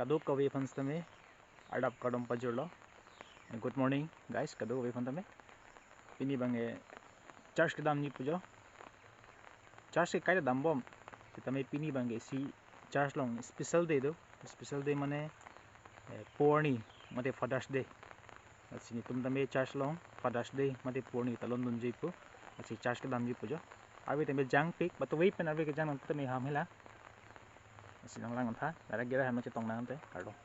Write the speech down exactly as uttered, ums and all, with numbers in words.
Kadokave aphan sitame adap kardom pajirlo. Good morning guys, kadokave aphan tame. Pini abangke church kedamji pu jo. Church ke kaita dambom. Sitame pini abangke isi church along special day do. Special day mane eh, po arni mate Father's Day. Lasi netum tame church along Father's Day mate po arni ta longdunji pu. Lasi church kedamji pu jo. Arve tame jangpik, but wait pen arve kejang nang tame ham hela. Lasi nanglang tha, direct gera ham chetong nang te, kardom.